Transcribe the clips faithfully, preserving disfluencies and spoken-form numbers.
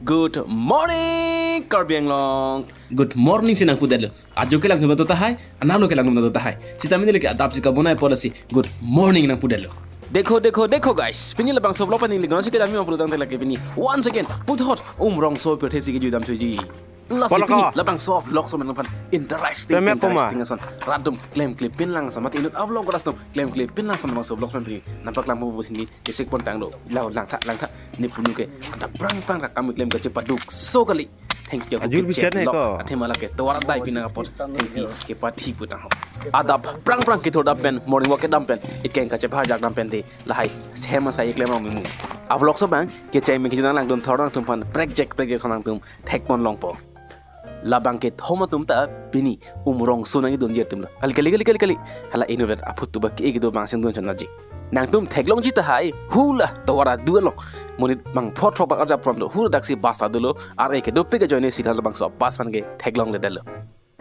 Good morning, Karbi Anglong. Good morning si nangpudetlo. Ajo kelang tum tahai, analo kelang tum tahai. Sitame neli ke adap si kabonai policy. Good morning nangpudetlo. Dekho, dekho, dekho, guys. Pini labangso vlog paning ligon si kedam mi pulo tangte lake pini. Once again, puthot Umrongso pirthe si kejui damthuji. Lasi pini labangso vlog so menang pan interesting, interesting ason. Radum klemkle pinlang ason. Mati inut a-vlog ras dum klemkle pinlang ason labangso vlog pen pini. Nangpaklangpo pusi neli kesik pon tanglo. Lau langtha, langtha. Ne punu ke adap prangprang ra kam keklem kachepadukso kali. Thengpi ako kechek lok. Athema lake tovar adai pinang apot thengpi kepathu pu tangho. Adap prangprang kethurdam pen, morning walk kedam pen, ikeng kachepharjak dam pen te lahai hem asai keklem rong memu. A-vlog so bang kecheng me kejun nanglang dun thor nangtum pan prekjek prekjek so nangtum thek pon longpo. Labang kethom atum ta pini Umrongso nangkedunji atumlo. Kali, kali, kali, kali, kali. Hala inutvet aphutu ba ke-e kedo bang sing dun chonatji. Nangtum theklongji tahai, hula tovar adu along. Monit bang phot throk bang arjap prom do, hula daksi bus ta dolo, ar-e kedopik ajoine si labangso bus aphan ke theklongledetlo.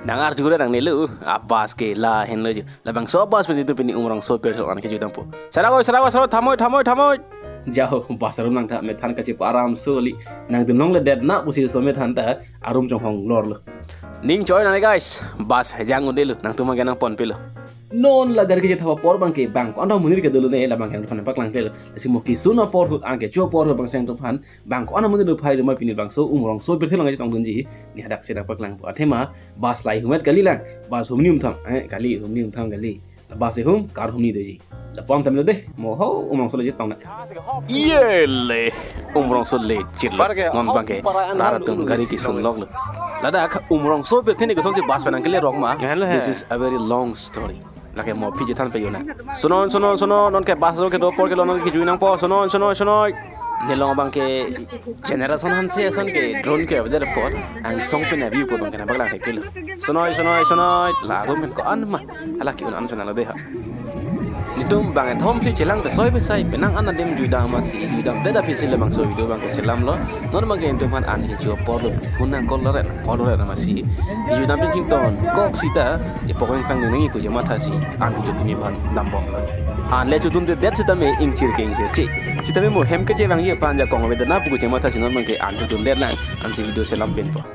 Nang arju re nangnelo, a-bus ke lahenlo jo. Labangso bus pen itum pini Umrongso pirthe along an kejui dampo. Sara oi, sara oi, sara oi, thamoi, thamoi, thamoi. Jaho, bus arum nangtha methan kachepa aram soli. Nangdun longledet na pusi so methan ta arum chonghong lorlo. Ning choi nane guys, bus jang undelo, nangtum abang ke nangponpelo. Non la gari kejethap apor bang ke bang ko-an amonit ke dolo ne, labang ke nangtum aphan paklangklelo. Lasi mo kisun apor ahut, anke cho apor ahut bang si nangtum aphan bang ko-an amonit lo phai doma pini labangso Umrongso pirthe along chetongdunji, ne hadak si nangpaklangpo. Athema bus lahai humhet kali lang, bus humni humtham, eh, kali humni humtham kali. Bus ihum, car humni doji. Lapu-an tame lo de, mo ho Umrongso le chetong na. Yele, Umrongso le chirlo. Non bang ke rat atum gari kisun loklo. Ladak Umrongso pirthe ne kosonsi bus pen nangkele rok ma. This is a very long story. Lake mo phi chethan pe yona. Sunon, sunon, sunon, non ke bus lo kedo apor ke lo non kejui nangpo. Sunon, sunon, sunon. Nelong bang ke generation hanse ason ke drone ke avedet apot angsong pen a-view po bang ke nangpaklang thektelo. Sonoi, sonoi, sonoi. La arum pen ko-an ma. Hala ke-un an sonoi lo de ha. Netum bang kethom si chelang pesoi pesai penang an adim juidam amatsi juidamdet aphi si labangso video bang ke selamlo. Non bang ke netum aphan an kecho apor lo, phone nang call lo re, call lo re amatsi. Juidam chingching ton kok sita epok engkang nangji pu chematha si an kecho tumi aphan dambom lo. An le chodundedet sitame ingchir ke ingchirche. Sitame mo hem kechevangji aphan jakong avedet na pu chematha si non bang ke an chodundet lang, ansi video selam pinpo.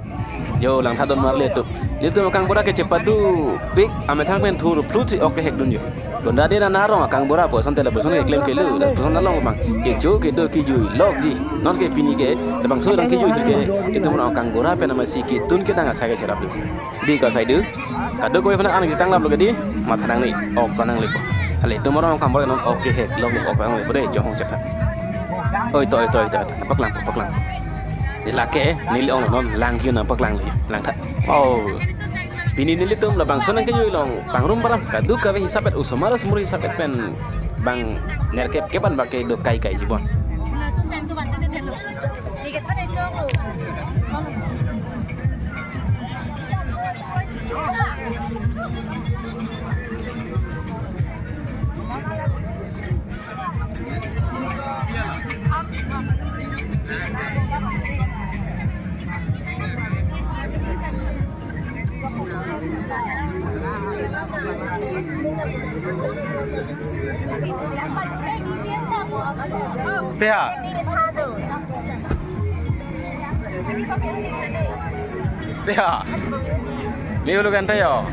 Jo, langtha don marli atum. Nelitum akangbura kechepadu pik amethang pen thur phlut si ok kehek dun jo. Gonda de na narong akangbura po asonte lapuson keklem kelu, lapuson along bang kecho kedo kejui lokji. Non ke pini ke labangso nangkejui ke itum arong akangbura pen amatsi ketun kedang asai kecherap dun. Di ko sai du. Kadokave aphan an chetang laplo ke di, matha nangne, ok ta nanglepo. Ale itum arong akangbura non ok kehek lok, ok ta nanglepo de, chonghong chetha. Oi to, oi to, oi to, oi to. Paklangpo, paklangpo. Lake neli ong non lang kio nangpaklang le, langtha. Oh. Pini nelitum labangso nangkejui along pangrum param, kadokave hisap-et, osomar osomar hisap-et pen bang nerkep kep an bang ke do kai kai jibon. Pia. Pia. Ni ulu kan tayo.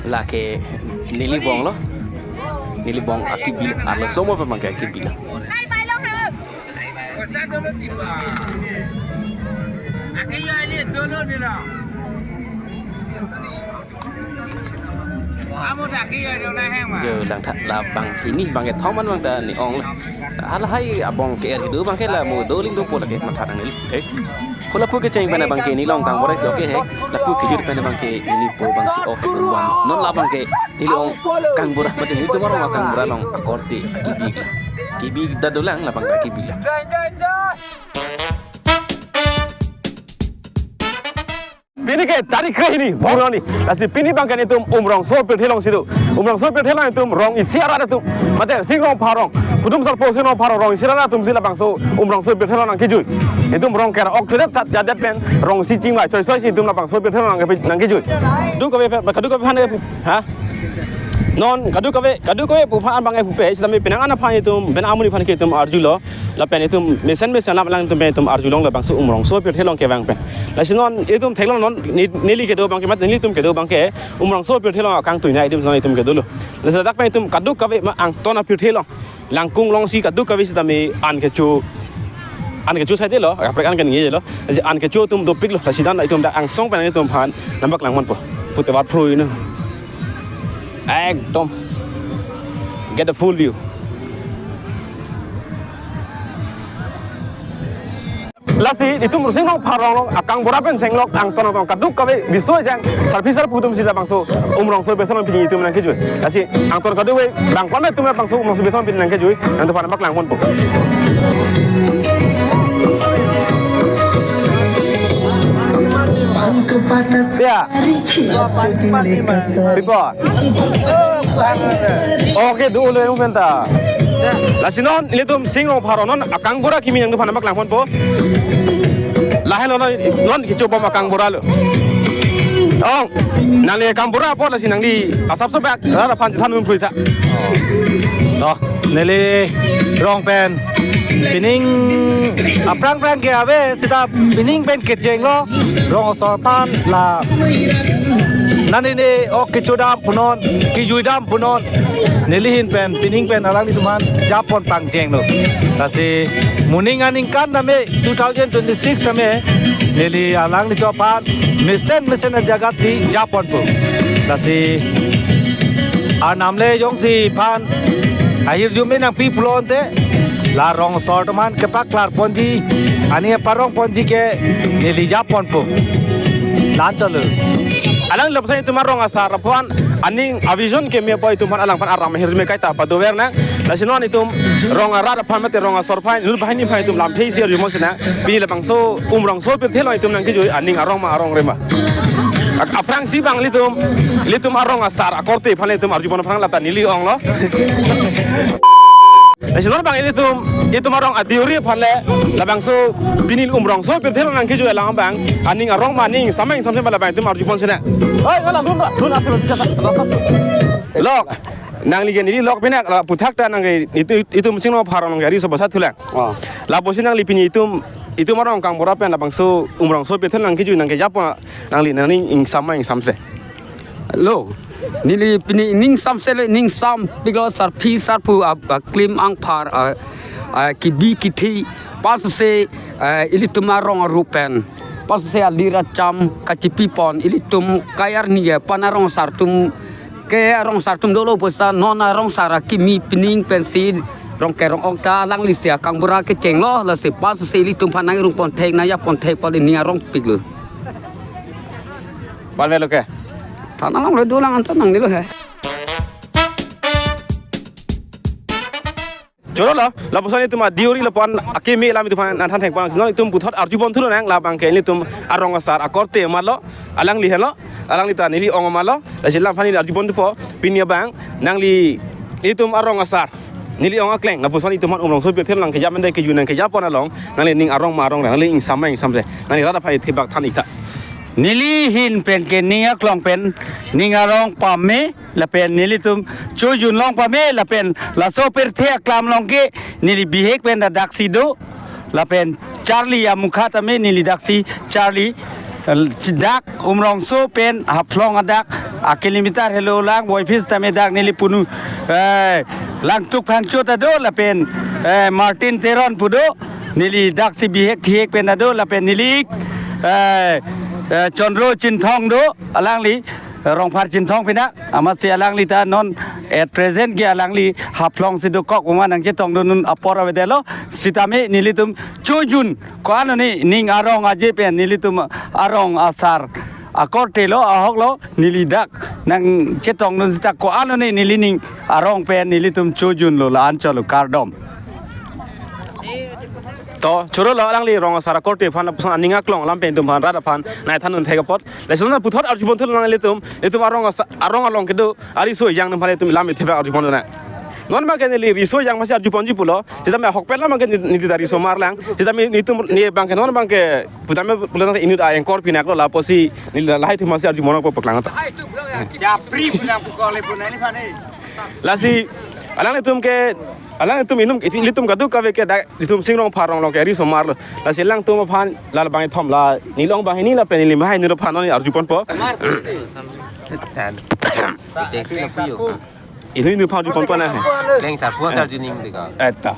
Lake neli bong lo. Neli bong akibil. Arlo somo pe mangke akibil. Jo langtha labang pini bang kethom an bang ta ne ong lo. Halahai abong ke-er kedo bang ke la mo doling dopo lake matha nangne. Eh. Ko lapu kecheng pen bang ke neli ong kangbura si ok kehek. Lapu kejut pen bang ke nelipo bang si ok kehek. Non labang ke neli ong kangbura mate nelitum arong kangbura along akorte kibik la. Kibik da dolang labang ta kibik la. Pini ke tarik krehini, Bhoroni. Lasi pini bang ke netum Umrongso pirthe alongsi do. Umrongso pirthe along netum rong isi arat atum. Mate Singrongphar rong. Pudum Sarpo Singrongphar rong isi arat atum si labangso Umrongso pirthe along nangkejui. Netum rong kera ok chudet that jadet pen rong isi chingvai choi choi si netum labangso pirthe along nangkepi-, nangkejui. Kadokave, kadokave aphan ke, ha? Non kadokave, kadokave aphan bang ke pupe, sitame penang an aphan netum, pen amonit aphan ke netum arjulo. Lapen itum mesen mesen alam alangtum pen itum arjulong labangso Umrongso pirthe along kevang pen. Lasi non itum theklong non ne-, neli kedo abangke mat nelitum kedo abangke Umrongso pirthe along akangtui na itum non itum kedolo. Lasi dak pen itum kadokave ma angton apirthe along, langkung alongsi kadokave sitame an kecho, an kecho saidelo, kaprek an keningje lo. Lasi an kecho atum dopiklo, lasi dan itum dak angsong pen itum aphan nangpaklang ponpo. Pute bar phrui no. Ekdom. Get the full view. Lasi itum Singnongphar rong along akangbura pen chenglok angton angton kadokave riso ejang sarpi sarpo atum si labangso Umrongso pirthe along pini itum nangkejui. Lasi angton kadokave bang kona itum labangso Umrongso pirthe along pini nangkejui. Nangtumphan nangpaklang ponpo. Ya. Pipo. Oke, do ulo yung penta. Lasi non ilitum Singnongphar rong non akangbura kimi nangtumphan nangpaklang ponpo. Lahelo non, non kecho bom akangbura lo. Ong, nangli akangbura apot lasi nangli asap sobak rara aphan chethan un phrui tha. To, neli rong pen pining aphrang phrang ke ave seta pining pen kechenglo rong asor aphan la nani ne ok kecho dam punon, kejui dam punon. Neli ahin pen pining pen alanglitum aphan japon pangchenglo. Lasi moning aningkan tame two thousand twenty-six tame neli alanglitum aphan mesen mesen ajagat si japonpo. Lasi arnam le jongsi aphan ahirjume nangpi pulote la rong asor atum aphan kepaklar ponji, aning parong ponji ke neli japonpo. La-an chotlo. Alang lapuson itum arong asar aphan aning avision keme apot itum aphan alangphan aram ahirjume kaita padover nang. Lasi non itum rong arat aphan mate rong asor aphan inut banghini aphan itum lamthe isi arjupon sinang. Pini labangso Umrongso pirthe along itum nangkejui aning arong ma arong re ma. Ak-, aphrangsi bang ilitum, ilitum arong asar akorte aphan ilitum arjupon aphan lata neli onglo. Lasi non bang ilitum, itum arong adiori aphan le labangso pini Umrongso pirthe along nangkejui alam abang aning arong ma aning samang samse ma labang itum arjupon sinang. Oi, ngala lun ra, lun asal bicara, rasa. Lok, nangli ke neli lok pinak, la puthak ta nang ke itu, itum Singnongphar rong ke riso basa thulang. Oh. Lapusi nangli pini itum, itum arong akangbura pen labangso Umrongso pirthe along nangkejui nangkejapon nangli nangning ingsam ma ingsamse. Lo, neli pini ningsamse le ningsam pilo sarpi sarpo a, a, klim angphar a, a, kebi kethe pansose, a, ilitum arong arup pen. Pansose alir acham kachipipon ilitum kayar ni ya pan arong asar atum ke arong asar atum dolo pu seta non arong asar akimi pining pensi rong kerong ok ta alangli si akangbura kechenglo lasi pansose ilitum aphan nangrung ponthek nangjapon thek pali ni arong piklo. Ban velo ke? Thanang lo dolang anton nangnelo he. Choro lo, lapuson itum adiori lapuson akimi alam itum aphan nangthan thengpon. Non itum puthot arjupon thulonang labang ke ilitum arong asar akorte ma lo, alangli helo, alangli ta neli ong ma lo, lasi alam aphan neli arjupon thupo, pini abang, nangli itum arong asar neli ong akleng, lapuson itum aphan Umrongso pirthe along nangkejam pen de kejui nangkejapon along, nangli ning arong ma arong re, nangli ingsam ma ingsamse, nangli rat aphan ithibak than ik tha. Neli ahin pen ke ning aklong pen, ning arong pame, lapen nelitum chojun long pame, lapen laso pirthe aklam along ke, neli bihek pen daksi do, lapen charli amukha tame neli daksi charli, eh, dak Umrongso pen Haflong adak, a kilometer helo lang, boy phis tame dak neli punu, eh, Langtuk Phangcho ta do, lapen, eh, Martin Teron pu do, neli daksi bihek thihek pen ta do, lapen neli, eh, eh, Chondro Chinthong do, alangli, Rongphar Chinthong pinak, amatsi alangli ta non at present ke alangli Haflong si dokok uma nangchetong dun apor avedetlo, sitame nelitum chojun, ko-an ni ning arong aje pen nelitum arong asar akorte lo ahok lo neli dak nangchetong dun sita ko-an ni neli ning arong pen nelitum chojunlo la-an chotlo kardom. To, choro lo alangli rong asar akorte aphan lapuson aning aklong alam pen itum aphan rat aphan nangthan un thek apot. Lason puthot arjupon thulonang ilitum, itum arong asa-, arong along kedo, ariso ejang atum aphan itum lam ithibak arjupon nang. Non abang ke neli riso ejang masi arjuponji pulo, sitame ahokpet alam abang ke neli, neli ta riso mar lang, sitame nelitum ne abang ke non abang ke putame pulo inut a-anchor pinak lo lapusi neli lahai thu masi arjupon ko paklang ta. Japri pulang pukole punani phane. Lasi, alanglitum ke Alangtum inut, ilitum kadokave ke dak ilitum Singrongphar Ronglong ke risomar lo. Lasi alangtum aphan la bang ithom la nelong banghini lapen neli mahai inut aphan non arjuponpo. Inut inut aphan arjuponpo na. Klengsarpo sar juning deka. Eta.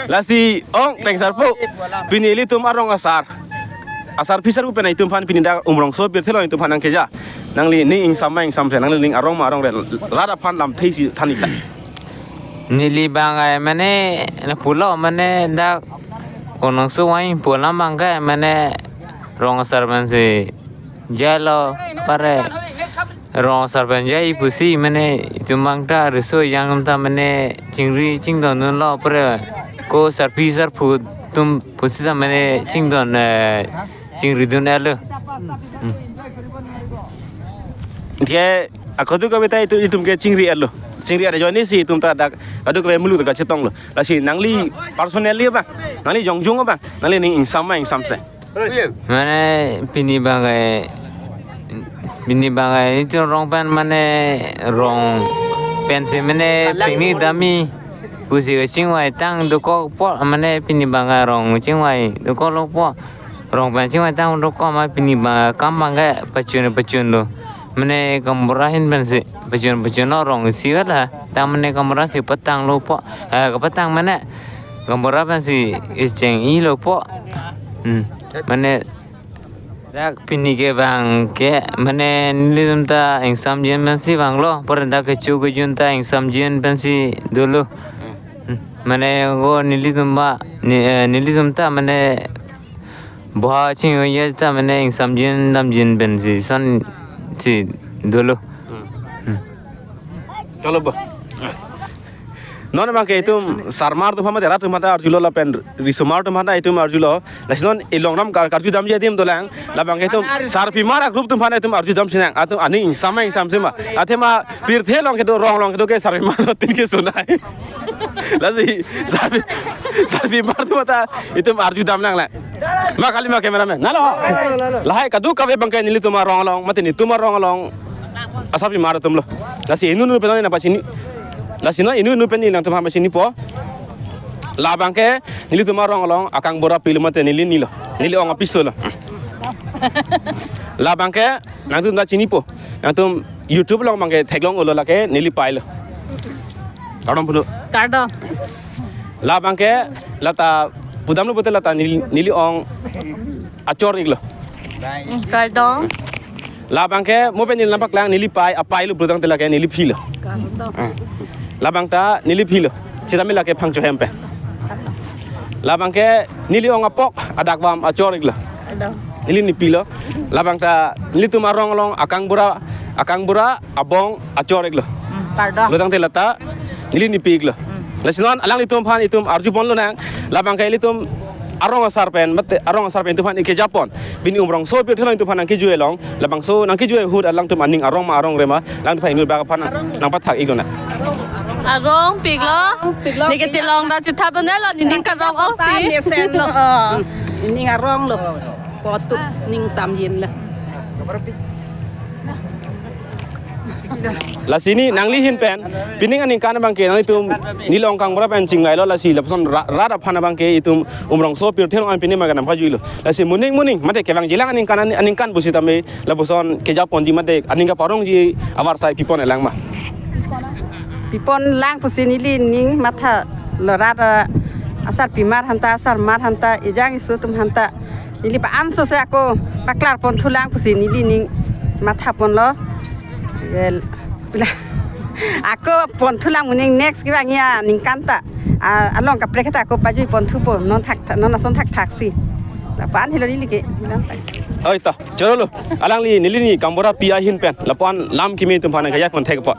Lasi ong Klengsarpo. Pini ilitum arong asar. Asarpi asarpo pen itum aphan pini dak Umrongso pirthe along itum aphan nangkeja. Nangli ning ingsam ma ingsamse, nangli ning arong ma arongre, rat aphan lamthe isi than ikla. Neli bang ai mane, na pulo mane dak Umrongso wai pulo bang ke mane rong asar pensi jalo pare rong asar pen jai pusi mane itum bang ta riso ejang atum ta mane chingri chingdon dunlo pare ko asarpi asarpo atum pusi ta mane chingdon, eh, chingri dun-etlo. Hmm. Ke akadokave ta itum, itum ke chingri-etlo. Chingri-et ajoine si itum ta dak kadokave mulu ta kachetonglo. Lasi nangli personally abang, nangli jongjung abang, nangli ning ingsam ma ingsamse. Mane pini bang ke, pini bang ke itum rong pen mane rong pensi mane pini dami pusi kachingvai tang dokokpo mane pini bang ke rong chingvai dokok lokpo. Rong pen chingvai tang dokok ma pini bang ke kam bang ke pachun pachunlo. Mane gaonbura ahin pensi pachun pachunlo rong isi vet la. Tang mane gaonbura si patang lopo. Eh, kapatang mane gaonbura pensi ischeng-i lopo. Hmm. Mane dak pini ke bang ke mane nelitum ta ingsamjin pensi vanglo. Pore dak kecho kejun ta ingsamjin pensi dolo. Hmm. Mane ko nelitum ba, ne, eh, nelitum ta mane boha chingho ye ta mane ingsamjin damjin pensi sonsi dolo. Hmm. Hmm. Chalo bo. Non bang ke itum sarmar atum aphan mate rat atum aphan ta arjulo lapen risomar atum aphan ta itum arjulo. Lasi non ilongram kar-, karjudamji adim dolang. La bang ke itum sarpimar a-group atum aphan itum arjudam sinang. Atum aning ingsam ma ingsamse ma. Athema pirthe along kedo, rong along kedo ke sarpimar tin ke sunai. Lasi sarpi, sarpimar atum aphan ta itum arjudam nanglang. Ma kali ma cameraman. Nalo. Lahai kadokave bang ke nelitum arong along, mate netum arong along asarpimar atumlo. Lasi inut inut pen nangpachini. Lasi non inut inut pen nangtum aphan pachinipo. La bang ke nelitum arong along akang bura pilo mate neli nilo. Neli ong apiso lo. La bang ke nangtum ta chinipo. Nangtum YouTube along bang ke theklong-olo lake neli pailo. Kardom pulo. Kardom. La bang ke lata pudamlo pute lata neli, neli ong achor iklo. Hmm, kardom. La bang ke mo pen neli nangpaklang neli pai, apailo pudang te lake neli philo. Kardom. Hmm. La bang ta neli philo. Sitame lake phangcho hem pen. La bang ke neli ong apok adak vam achor iklo. Kardom. Neli nipilo. La bang ta nelitum arong along akang bura, akang bura abong achor iklo. Hmm, kardom. Pudang te lata neli nipi iklo. Hmm. Lasi non alanglitum aphan itum arjuponlonang. La bang ke ilitum arong asar pen, mate arong asar pen itum aphan ikejapon. Pini Umrongso pirthe along itum aphan nangkejui along. Labangso nangkejui ahut alangtum aning arong ma arongre ma, alangtum aphan inut bak aphan nang, nangpathak iklonang. Arong piklo. Arong piklo. Neke tilong ta chithap do nelo, nening karong ong si. Mesen lo. Oh. Nening arong lo. Potu ning samjin la. Lasi neli nangli ahin pen, pining aningkan abang ke nanglitum nelong kangbura pen chingvailo lasi lapuson ra-, rat aphan abang ke itum Umrongso pirthe along an pining magan nangpajuilo. Lasi moning moning, mate kevangjilang aningkan, aningkan pusitame lapuson kejaponji mate aning kaparongji avarsai pipon-elang ma? Pipon lang pusi neli ning mathalo rat, eh, asarpimar aphanta, asarmar aphanta, ejang isu atum aphanta. Neli pa-anso se ako paklarponthulang pusi neli ning mathaponlo. Well, ako ponthulang moning next kevangji aningkan ta. Ah, along kaprek ta ako pajuiponthupo, non thak, non ason thakthak si. Lapu-an helo neli ke, bilang tak. Oi ta, cholo lo. Alangli neli ni kangbura pi ahin pen. Lapu-an lam kimi atum aphan kaya konthek pa.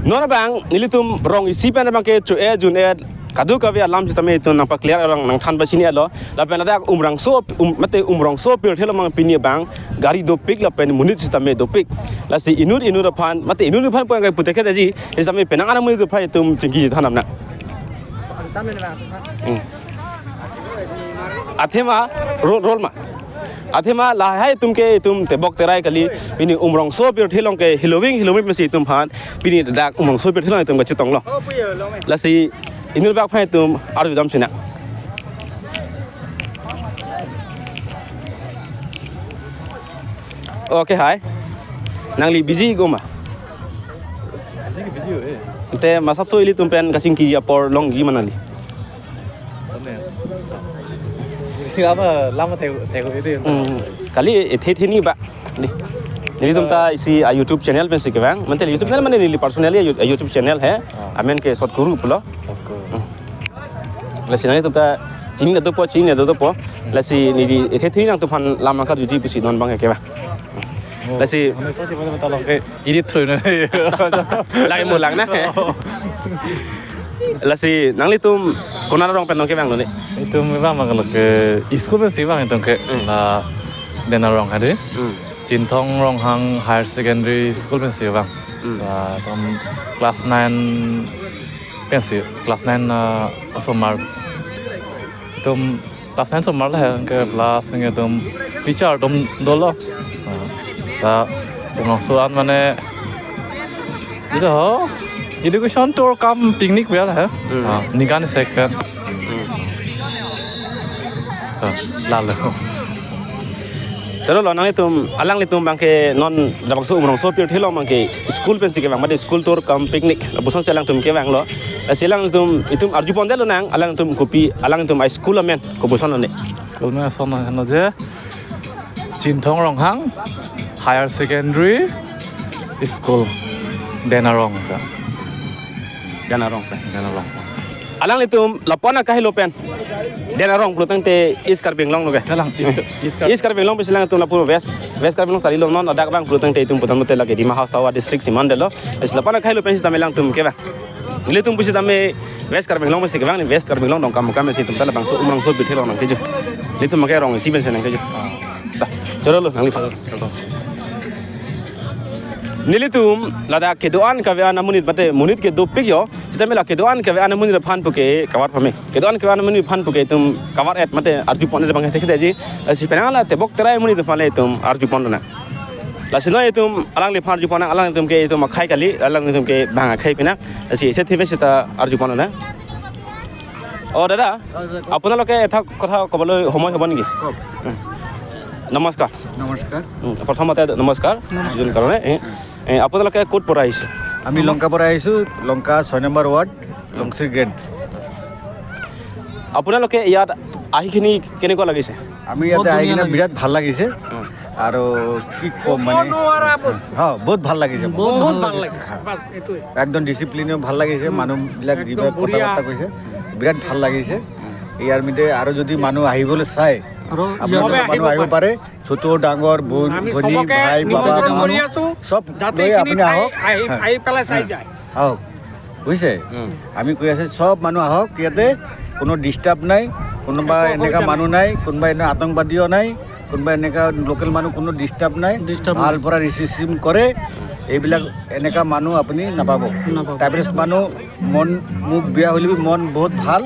Non abang, nelitum rong isi pen abang ke cho-e jun-e kadokave alam sitame itum nangpaclear along nangthan pachini-etlo. Lapen ladak Umrongso, um, mate Umrongso pirthe along abang pini abang gari dopik lapen monit sitame dopik. Lasi inut inut aphan, mate inut inut aphan puang kai pute ke daji, sitame penang ana monit aphan itum chingki thanam na. Hmm. Athema rol, rol ma. Athema lahai atum ke itum tebok terai kali, pini Umrongso pirthe along ke hiloving hilomi pensi itum aphan, pini dak Umrongso pirthe along itum kachetonglo. Lasi inut bak aphan itum arjudam sinang. Okay, hai. Nangli busy ko ma? Busy ke busy ho, eh. Te masap so ilitum pen kachingki apor longji ma nangli? Tame. Apa lama tegu tegu itu. Hmm. Kali ethe the ni ba. Ni. Nelitum ta isi a YouTube channel pensi kevang. Mante YouTube channel mane neli personally a You-, a YouTube channel he. Ah. Amen ke Sot Kuru pulo. Sot Kuru. Hmm. Lasi nangtum ta chinine dopo, chinine dopo. Lasi neli ethe the nangtum aphan lam angkar juji pusi non bang kevang. Oh, lasi mane chochi pada pada longke ini true na. Lagi mulang na. Oh. Lasi nanglitum konat arong pen nangkevanglo ni? Itum memang mang ke school pensi vang itum ke. Hmm. La Den Arong hadi. Hmm. Chinthong Ronghang Higher Secondary School pensi vang. Hmm. La itum class nine pensi, class nine, ah, osomar. Itum class nine osomar lahei ke class nge itum teacher atum dolo. Ah, ta itum langsung an mane itu ho, education tour cum picnic bel he. Hmm. Ah, ningkan second. Hmm. Ah, lalo. Chalo lo, nanglitum, alanglitum bang ke non labangso Umrongso pirthe along bang ke school pensi kevang, mate school tour cum picnic, lapuson si alangtum kevanglo. Lasi alangtum, itum arju pondetlo nang, alangtum kopi, alangtum a school amen, kopuson lo ne? School amen ason lo je Chinthong Ronghang Higher Secondary School, Den Arong ka. Den Arong ka. Den Arong. Alanglitum lapu-an akahelo pen Den Arong pulo tangte East Karbi Anglong lo ke? Kalang, East Kar-, East Kar-, East Karbi Anglong pensi alangtum lapu West, West Karbi Anglong kalilo, non ladak bang pulo tangte itum putan mate lake Dima Hasao district si mandetlo. Lasi lapu-an akahelo pensi tame alangtum kevang. Nelitum pusitame West Karbi Anglong pensi kevang, ni West Karbi Anglong Dongkamukam pensi itum ta labangso Umrongso pirthe along nangkeju. Nelitum make rong isi pensi nangkeju. Ta, chalo lo, nangli phan. Nelitum ladak kedo-an kave-an amonit mate monit ke dopik yo, sitame la kedo-an kave-an amonit aphan puke kavar pame. Kedo-an kave-an amonit aphan puke itum kavar et mate arju pon-et bang ke thektheji. Lasi penang la tebok terai amonit aphan le itum arju pon nang. Lasi non itum alangliphan arju pon nang, alanglitum ke itum akhai kali, alanglitum ke bang akhai pina. Lasi ese theme seta arju pon nang. অ দাদা, আপোনালোকে এটা কথা ক'বলৈ সময় হ'ব নেকি? কওক। উম। নমস্কাৰ। নমস্কাৰ। উম, প্ৰথমতে নমস্কাৰ। নমস্কাৰ। যোন কাৰণে, এ, এ, আপোনালোকে ক'ত পৰা আহিছে? আমি লংকাৰ পৰা আহিছোঁ, লংকা ছয় নম্বৰ ৱাৰ্ড, লংচিৰ গ্ৰেণ্ড। আপোনালোকে ইয়াত আহিখিনি কেনেকুৱা লাগিছে? আমি ইয়াতে বহুত আহি ধুনীয়া কিনে লাগিছে। বিৰাট ভাল লাগিছে। উম। আৰু কি ক'ম মানে? ক'ব নোৱাৰা বস্তু। হা, বহুত ভাল লাগিছে। বহুত বহুত ভাল ভাল লাগিছে। লাগিছে। বাছ, এইটোৱে। একদম ডিচিপ্লিনো ভাল লাগিছে, উম। মানুহবিলাক একদম যিবিলাক কথা বঢ়িয়া। বাৰ্তা কৈছে, বিৰাট ভাল লাগিছে। ইয়াৰ মধ্যে আৰু যদি মানুহ আহিবলৈ চায়, আৰু আপোনালোকে চবে আহিব মানুহ আহিব পাৰে। পাৰে। ছোট, ডাঙৰ, ব-, আমি ভনী, চবকে ভাই, বাবা, নিমন্ত্ৰণ মা, কৰি আছো, চব যাতে লৈ এইখিনি আপুনি ঠাই আহক। আহি, হা। আহি পেলাই চাই হা। যায়। আহক। বুজিছে? উম। আমি কৈ আছো, চব মানুহ আহক ইয়াতে, কোনো ডিষ্টাৰ্ব নাই, কোনোবা একো এনেকা অসুবিধা মানুহ নাই। নাই, কোনোবা এনে আতংকবাদীও নাই, কোনোবা এনেকা লোকেল মানুহ, কোনো ডিষ্টাৰ্ব নাই। ডিষ্টাৰ্ব নাই। ভাল পৰা ৰিচিপশ্যন কৰে, এইবিলাক এনেকা মানুহ আপুনি নাপাব। নাপাব। ট্ৰাইবেলছ মানুহ মন, মুখ বেয়া হ'লে বি মন বহুত ভাল।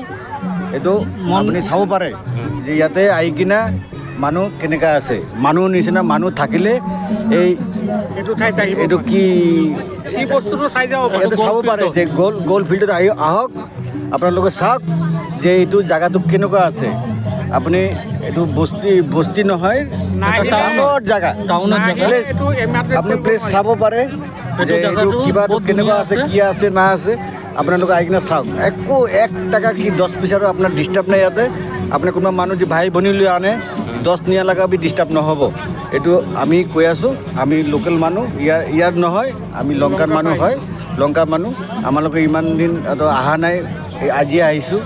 এইটো মন আপুনি চাব পাৰে যে ইয়াতে আহি কিনা মানুহ কেনেকা আছে। মানুহ নিচিনা মানুহ থাকিলে এই এইটো ঠাইত আহিব এইটো পাৰে। কি এই বস্তুটো চাই যাব পাৰে। ইয়াতে চাব পাৰে যে গ'ল, গ'ল ফিল্ডত আহি, আহক, আপোনালোকে চাওক যে এইটো জাগাটো কেনেকুৱা আছে। আপুনি এইটো বস্তি, বস্তি নহয়, নাই, এইটো এইটো ডাঙৰ জাগা। টাউনৰ নাই, জাগা। প্লেচ, এইটো এম আৰ পি আপুনি কৰিব প্লেচ নোৱাৰি। চাব পাৰে। এইটো যে এইটো জাগাটো কিবা বহুত কেনেকুৱা ধুনীয়া আছে, আছে। কি আছে, না আছে, আপোনালোকে আহি কিনে চাওক। একো এক টকা কি দহ পইচাৰো আপোনাৰ ডিষ্টাৰ্ব নাই ইয়াতে। আপুনি কোনোবা মানুহ যে ভাই ভনী লৈ আনে, দহ নিয়া লগা বি ডিষ্টাৰ্ব নহ'ব। এইটো আমি কৈ আছোঁ, আমি লোকেল মানুহ, ইয়াৰ, ইয়াৰ নহয়, আমি লংকাৰ মানুহ হয়, লংকাৰ মানুহ। আমালোকে ইমান দিন অত অহা নাই, এই আজি আহিছোঁ।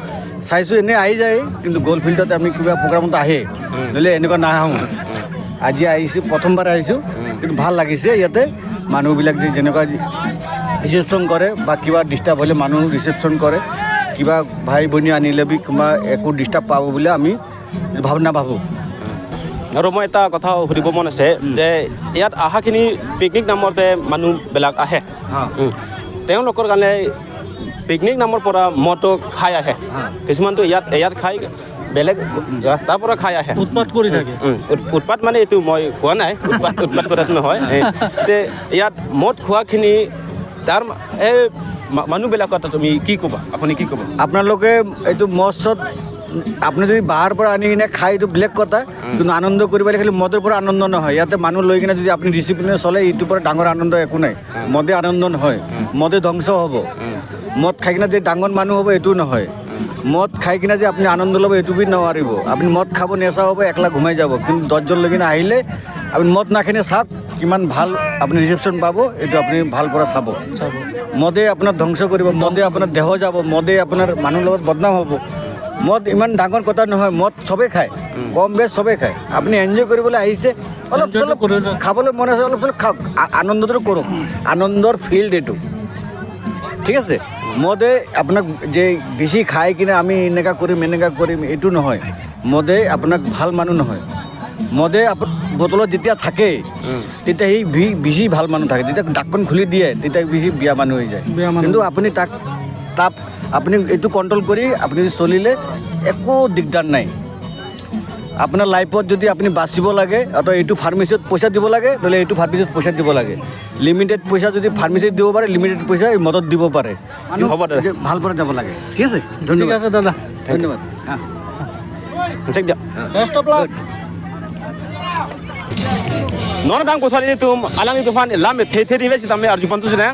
চাইছোঁ, এনেই আহি যায়, কিন্তু গ'ল ফিল্ডত আমি কিবা প্ৰগ্ৰামত আহে, উম। নহ'লে এনেকুৱা নাহোঁ। উম। আজি আহিছোঁ, প্ৰথমবাৰ আহিছোঁ, উম। কিন্তু ভাল লাগিছে ইয়াতে। মানুহবিলাক যে যেনেকুৱা ৰিচেপশ্যন কৰে বা কিবা ডিষ্টাৰ্ব হ'লে মানুহ ৰিচেপশ্যন কৰে, কিবা ভাই ভনী আনিলে বি কোনোবা একো ডিষ্টাৰ্ব পাব বুলি আমি ভাব-, নাভাবোঁ। আৰু মই এটা কথা সুধিব মন আছে উম। যে ইয়াত অহাখিনি পিকনিক নামতে মানুহবিলাক আহে। হা। উম। তেওঁলোকৰ কাৰণে পিকনিক নামৰ পৰা মদটো খাই আহে। হা। কিছুমানতো ইয়াত, ইয়াত খাই, বেলেগ ৰাস্তাৰ পৰা খাই আহে। উৎপাত কৰি থাকে। উম, উৎ-, উৎপাত মানে এইটো মই কোৱা নাই, উৎপাত, উৎপাত কথাটো নহয়। এই, তে ইয়াত মদ খোৱাখিনি তাৰ মা-, এই মা-, মানুহবিলাকত তুমি কি ক'বা? আপুনি কি ক'বা? আপোনালোকে এইটো মদ চদ আপুনি যদি বাহিৰৰ পৰা আনি কিনে খাই, এইটো বেলেগ কথা, উম। কিন্তু আনন্দ কৰিব লাগে, খালি মদৰ পৰা আনন্দ নহয়। ইয়াতে মানুহ লৈ কিনে যদি আপুনি ডিচিপ্লিনে চলে, এইটোৰ পৰা ডাঙৰ আনন্দ একো নাই। উম। মদে আনন্দ নহয়, উম। মদে ধ্বংস হ'ব। উম। মদ খাই কিনে যে ডাঙৰ মানুহ হ'ব, এইটো নহয়। উম। মদ খাই কিনে যে আপুনি আনন্দ ল'ব, এইটো বি নোৱাৰিব। আপুনি মদ খাব, নেচা হ'ব, একলা ঘুমাই যাব। কিন্তু দহজন লৈ কিনে আহিলে আপুনি মদ নাখাই কিনে চাওক, কিমান ভাল আপুনি ৰিচেপশ্যন পাব, এইটো আপুনি ভাল পৰা চাব। চাব। মদে আপোনাক ধ্বংস কৰিব, মদে আপোনাৰ দেহ যাব, মদে আপোনাৰ মানুহ লগত বদনাম হ'ব। মদ ইমান ডাঙৰ কথা নহয়, মদ চবেই খায়, উম। কম বেছ চবেই খায়। আপুনি এনজয় কৰিবলৈ আহিছে, অলপ এনজয়টো চলপ কৰি লওক। খাবলৈ মন আছে, অলপ চলপ খাওক, আ-, আনন্দটো কৰক, আনন্দৰ ফিল্ড এইটো, ঠিক আছে? মদে আপোনাক যে বেছি খাই কিনে আমি এনেকা কৰিম, এনেকা কৰিম, এইটো নহয়। মদে আপোনাক ভাল মানুহ নহয়। মদে আপ-, বটলত যেতিয়া থাকে, উম। তেতিয়া সি বি-, বেছি ভাল মানুহ থাকে। যেতিয়া ঢাকখন খুলি দিয়ে, তেতিয়া বেছি বেয়া মানুহ হৈ যায়। বেয়া মানুহ। কিন্তু আপুনি তাক, তাক আপুনি এইটো কণ্ট্ৰল কৰি আপুনি চলিলে একো দিগদাৰ নাই। আপোনাৰ লাইফত যদি আপুনি বাচিব লাগে, অথবা এইটো ফাৰ্মাচীত পইচা দিব লাগে, নহ'লে এইটো ফাৰ্মাচীত পইচা দিব লাগে। লিমিটেড পইচা যদি ফাৰ্মাচীত দিব পাৰে, লিমিটেড পইচা এই মদত দিব পাৰে। মানুহ হ'ব দাদা। যে ভাল পৰা যাব লাগে। ঠিক আছে? ঠিক ধন্যবাদ। আছে দাদা। ধন্যবাদ। হা। Check dia. Best of luck. Non bang pusat ilitum, alanglitum aphan lam thethe dive sitame arju pontu sina.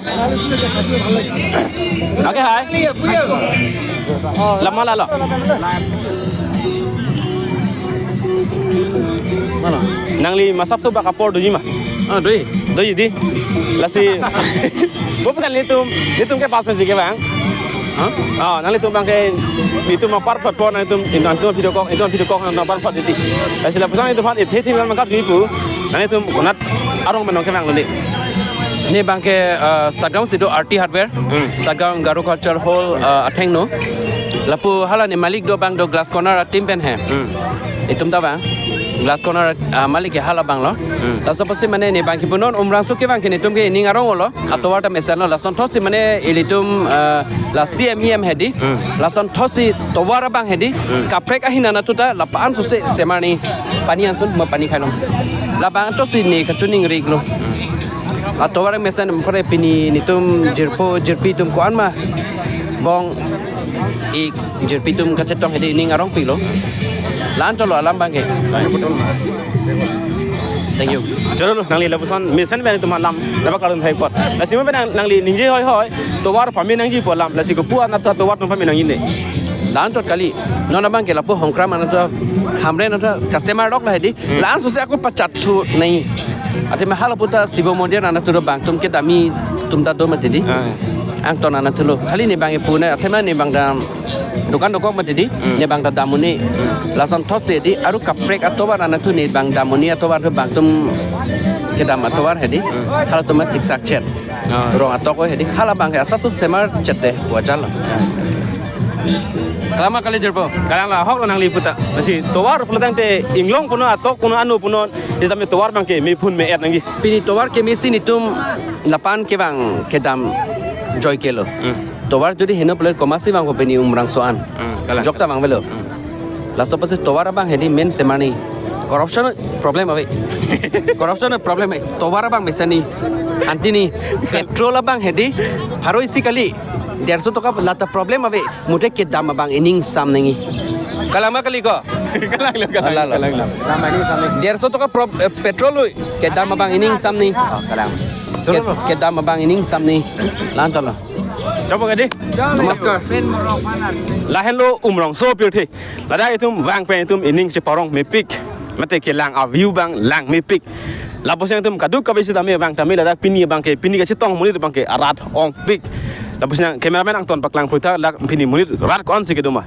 Oke, hai. Lama lalo. Mana? Nangli masap so bak apor doji ma? Ah, doji. Doji di. Lasi. Bo pun nelitum, nelitum ke pas pensi ke bang. Hah? Ah, nanglitum bang ke, itum apar pot pot, nanglitum, nanglitum video call, itum video call, nanglitum apar pot iti. Lasi lapuson itum aphan, iti, iti, bang kat ipu, nanglitum konat arong menong ke bang lele. Ne bang ke, eh, Sagaon si do R T Hardware, Hmm. Sagaon Garo Culture Hall, eh, athengno. Lapu hala ne malik do bang do Glass Corner a team pen he. Hmm. Itum ta bang, Glass Corner, ah, malik ke hala bang lo. Hmm. Laso apotsi mane ne bang kipu non Umrangso ke bang ke netum ke ining arong lo. Atovar ta mesen lo, lason thotsi mane ilitum, eh, la C M E M hedi. Hmm. Lason thotsi tovar abang hedi. Hmm. Kaprek ahin anat ta la pa-an sose semar ni pani ansun ma pani khailong. Labang thotsi ne kachiningri lo. Hmm. Atovar mesen kore pini netum jirpo jirpi atum ko-an ma bong ik jirpi atum kachetong hedi ining arong pilo. La-an cholo alam bang ke. Thank you. Cholo lo, nangli lapuson mesen pen itum alam, labak karun hai pot. Lasi mo pen nang, nangli ningje hoi hoi, tovar pame nangji pu alam, lasi kopu anat ta tovar atum pame nangji ne. La-an chot kali, non abang ke lapu Hongkram anat ta Hamren anat ta customer lok la hedi, Hmm. la-an sose ako pachat thu nai. Athema hala puta Shiva Mondir anat ta do bang atum kedam atum ta do mati di. Ah. Angton anat ta lo, kali ne bang ipu ne, athema ne bang dam. Dukan dokok mati di, Hmm. ne bang ta dam un-e. Hmm. Lason thotsi di, aru kaprek atovar anat ta ne bang dam un-e atovar ta bang atum kedam atovar hedi. Hmm. Hala atum ma siksak chet. Ah. Rong atok ko hedi. Hala bang ke asap so semar chet te wajar lo. Kalang ma kali jirpo. Kalang la hok lo nangli puta. Lasi tovar pulo tangte inglong punon atok punon anu punon. Isame tovar bang ke me phun me et nangji. Pini tovar kemesi netum lapu-an ke bang kedam joi ke lo. Hmm. Tovar jodi heno pule komatsi vangpo pini Umrangso an. Hmm, kalang. Jokta vang avelo. Hmm. Laso apotsi tovar abang hedi main semar ni. Corruption problem ave. Corruption problem ave. Tovar abang mesen ni. Anti ni. Petrol abang hedi. Pharo isi kali. Derso toka la ta problem ave. Mute kedam abang ining sam nangji. Kalang ma kali ko? Kalang lo, kalang, Ala lo. kalang lo. Derso toka prob-, eh, petrol lui. Kedam abang ining sam nangji. Oh, kalang. Ke-, kedam abang ining sam nangji. La-an cholo. Chopo ke di? Namaskar. Lahenlo Umrangso pirthe. Ladak itum vang pen itum ining cheparong mepik. Mate kelang a-view bang lang mepik. Lapuson itum kadokave sitame vang tame ladak pini bang ke pini kachetong monit bang ke arat ongpik. Lapuson cameraman Angton paklang pulta ladak pini monit rat ko-ansi kedo ma.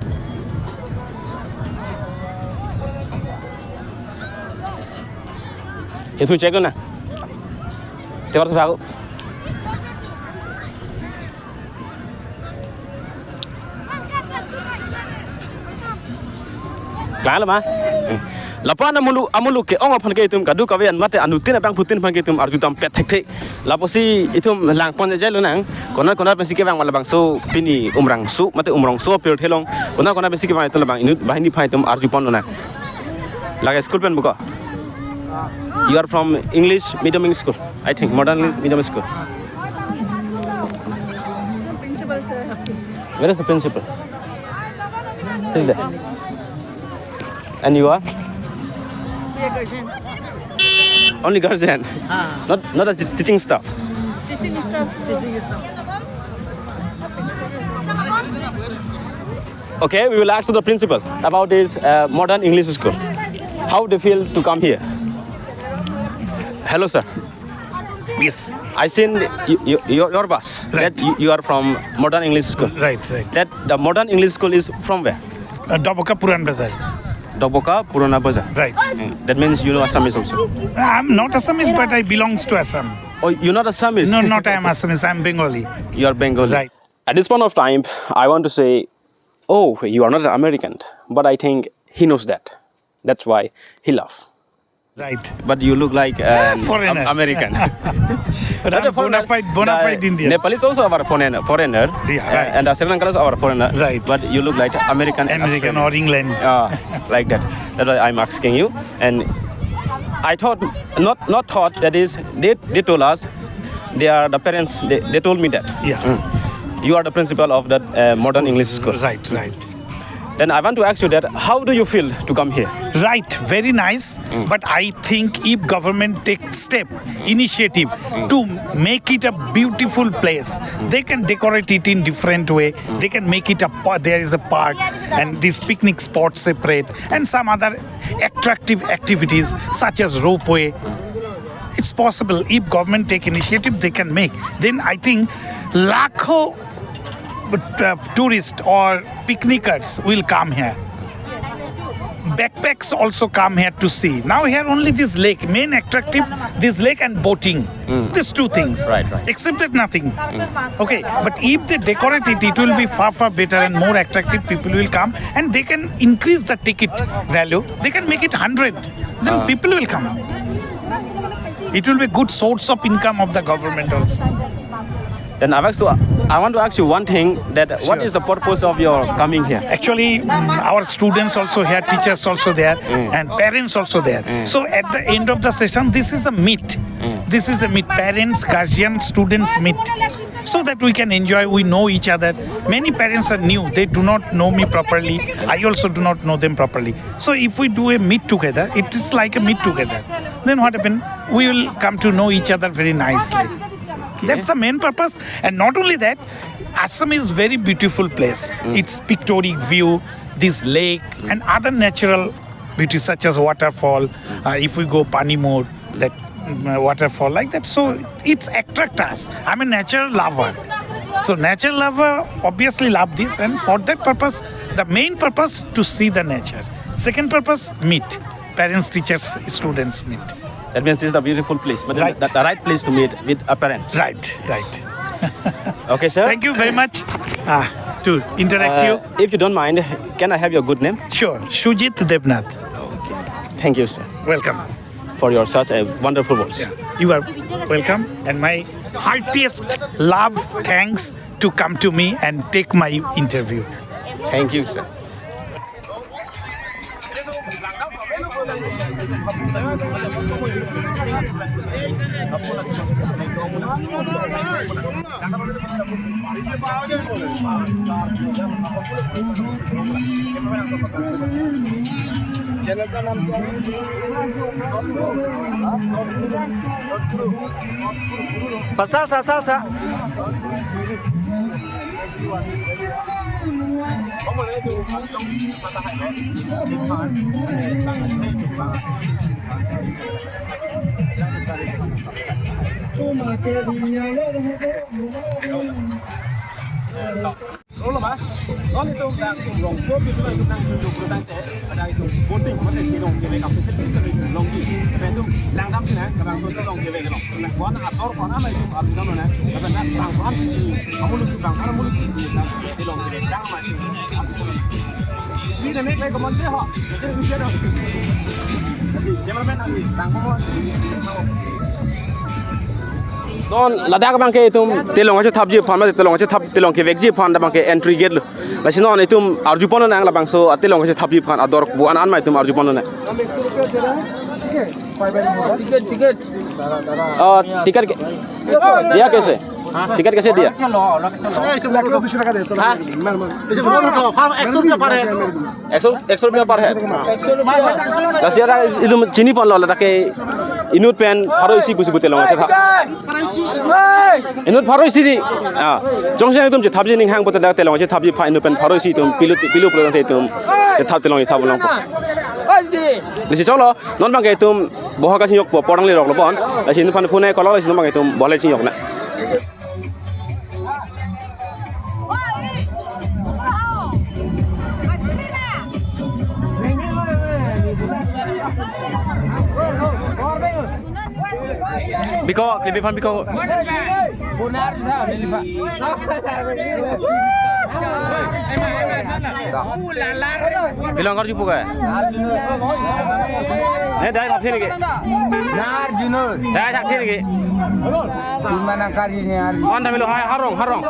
Itu check na. Tewar sa ako. Klang lo ma? Lapu-an amuluk, amuluk ke-ong aphan ke itum kadokave an mate anuttin abangphutin aphan ke itum arju tampet thekthe. Lapusi itum langpon jai lonang. Konat konat pensi kevang ma labangso pini Umrangso mate Umrongso apirthe along. Konat konat pensi kevang itum labang inut banghini aphan itum arjupon lonang. Lake school pen buko. You are from English medium school, I think, modern English medium school. Principal sir. Where is the principal? Is there? And you are? We are guardian. Only guardian? Ah. Not, not a t-, teaching staff? Teaching staff. Teaching staff. Okay, we will ask the principal about this, uh, modern English school. How they feel to come here? Hello, sir. Yes. I seen you, you, your, your bus, right, that you, you are from modern English school. Right, right. That the modern English school is from where? Uh, Doboka Puran Bazar. Doboka Purana Bazar. Right. Mm, that means you know Assamese also. I'm not Assamese, but I belongs to Assam. Oh, you're not Assamese? No, not I am Assamese. I'm Bengali. You are Bengali. Right. At this point of time, I want to say, "Oh, you are not an American." But I think he knows that. That's why he laugh. Right. But you look like an foreigner. Am-, American. But not I'm a foreigner. Bona fide, bona fide Indian. Nepali is also our foreigner, foreigner. Yeah, uh, right. And the Sri Lankan is our foreigner. Right. But you look like American, American Australian. Or England. Ah, like that. That's why I'm asking you. And I thought, not, not thought, that is, they, they told us, they are the parents, they, they told me that. Yeah. Mm. You are the principal of that, uh, modern English school. Right, right. Then I want to ask you that, how do you feel to come here? Right, very nice. Mm. But I think if government take step, initiative to make it a beautiful place, they can decorate it in different way. They can make it a pa-, there is a park and this picnic spot separate and some other attractive activities such as ropeway. It's possible if government take initiative, they can make. Then I think lakho uh, tourists or picnickers will come here. Backpacks also come here to see. Now here only this lake, main attractive, this lake and boating. Mm. These two things. Right, right. Except that nothing. Mm. Okay, but if they decorate it, it will be far, far better and more attractive. People will come and they can increase the ticket value. They can make it hundred. Then Ah. people will come. It will be good source of income of the government also. Then I want to, I want to ask you one thing, that what Sure. is the purpose of your coming here? Actually, mm, our students also here, teachers also there, Mm. and parents also there. Mm. So at the end of the session, this is a meet. Mm. This is a meet. Parents, guardians, students meet. So that we can enjoy, we know each other. Many parents are new, they do not know me properly. I also do not know them properly. So if we do a meet together, it is like a meet together. Then what happened? We will come to know each other very nicely. That's the main purpose. And not only that, Assam is very beautiful place. Mm. Its pictorial view, this lake, and other natural beauties such as waterfall. Uh, if we go Panimur, that mm, waterfall like that. So it's attract us. I'm a nature lover. So nature lover obviously love this, and for that purpose, the main purpose to see the nature. Second purpose, meet. Parents, teachers, students meet. That means this is a beautiful place, but Right. the, the right place to meet with a parent. Right, right. Okay, sir. Thank you very much. Ah, to interact Uh, you. If you don't mind, can I have your good name? Sure, Sujit Debnath. Thank you, sir, Welcome. for your such a wonderful words. Yeah, you are welcome, and my heartiest love, thanks to come to me and take my interview. Thank you, sir. Pasar sa, sar sa. Rolo ba, non itum dak Umrongso pi itum nang tunjuk dulu tangte, ada itum boating, boating di long kevek, apa sih bisa di long di, apa itum langdam sih na, kadang tuh long kevek long, nah, kau atur kau nama itum abis kamu na, kata na, bang, bang, kamu lucu bang, kamu lucu, di long kevek, bang, macam, Non ladak abangke itum telong kachethapji aphan, mate telong kachethap, telong kevekji aphan labangke entry gate lo. Lasi non itum arjupon nang labangso atelong kachethapji aphan ador bu an an ma itum arjupon nang. Ticket ticket. Oh, tiket ke, dia kaise? Tiket kaise dia? এই সব লাগলো দুশো টাকা দে, তোরা। হ্যাঁ? মার, মার। এই সব বড় তো, ফার্ম একশো রুপিয়া per head. Ekso, ekso rupiah per head. একশো রুপিয়া। Lasi ada itum chiniponlo ladak ke inut pen pharo isi pusi pu telong kachethap. Inut pharo isi di. Ah, jongsi itum chethapji ning hang pute ladak telong kachethapji aphan inut pen pharo isi itum pilu pilu pulo tangte itum chethap telong chethap longpo. Lasi cholo, non abangke itum boha kachingthurpo, porang lerok lo bon. Lasi inut aphan phone call, lasi non abangke itum boha le chinghuk nang. Biko, klibi aphan biko. Bilang kar jupo ka? Ne dai thap thin ke. Nar junur. Dai thap thin ke. Di mana kari ni hari? On thamilo hai harong harong.